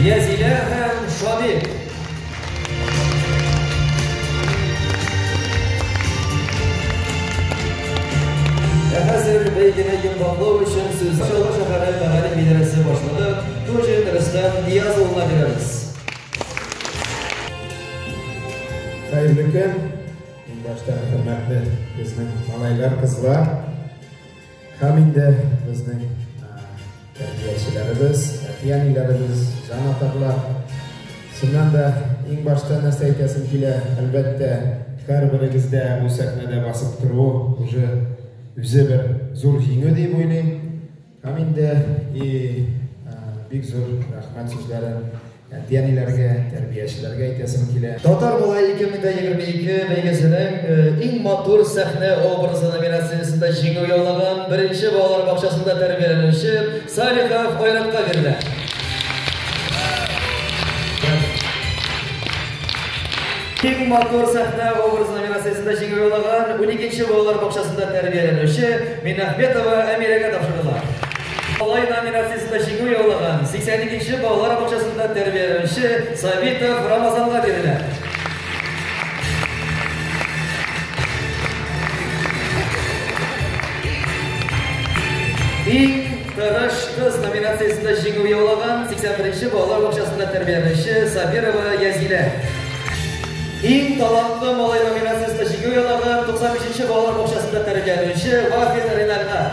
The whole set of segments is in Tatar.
Язилә һәм Шамил. Ә хәзер бәйгене йомгаклау өчен сүз Чаллы шәһәре мәгариф идарәсе башлыгы Туҗин Рөстәм Нияз улына бирәбез. Хәерле көн! Иң башта хөрмәтле безнең малайлар, кызлар һәм инде безнең тәрбиячеләребез, әти-әниләребез, җанатарлар. Чыннан да иң башта нәрсә әйтәсем килә, әлбәттә, һәрберегездә бу сәхнәдә басып тору уже үзе бер зур җиңү дип уйлыйм. Һәм инде и бик зур рәхмәт сүзләрен әти-әниләргә, тәрбиячеләргә әйтәсем килә. Татар малае 2022 бәйгесенең иң матур сәхнә образы номинациясендә җиңү яулаган беренче балалар бакчасында тәрбияләнүче Салихов Айратка бирелә. Иң матур сәхнә образы номинациясендә җиңү яулаган 12 балалар бакчасында тәрбияләнүче Минахметова Әмирәгә тапшырыла. Малай номинациясендә җиңү яулаган 82 балалар бакчасында тәрбияләнүче Сабитов Рамазанга бирелә. Иң тырыш кыз номинациясендә җиңү яулаган 81 балалар бакчасында тәрбияләнүче Сабирова Язилә. Иң талантлы малай номинациясендә җиңү яулаган 95 балалар бакчасында тәрбияләнүче Вафин Ринальга.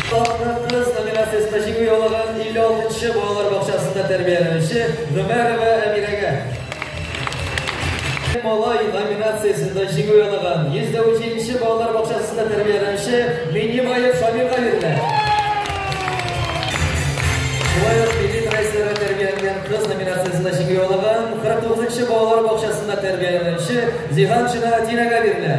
Талантлы кыз номинациясендә җиңү яулаган 56 балалар бакчасында тәрбияләнүче Гомәрова Әмирәгә. Малай номинациясендә җиңү яулаган 103 балалар бакчасында тәрбияләнүче Миннибаев Шамилга бирелә. Шулай ук милли традицияләргә тәрбияләнгән кыз номинациясендә җиңү яулаган 49 балалар бакчасында тәрбияләнүче Зиһаншина Динәгә бирелә.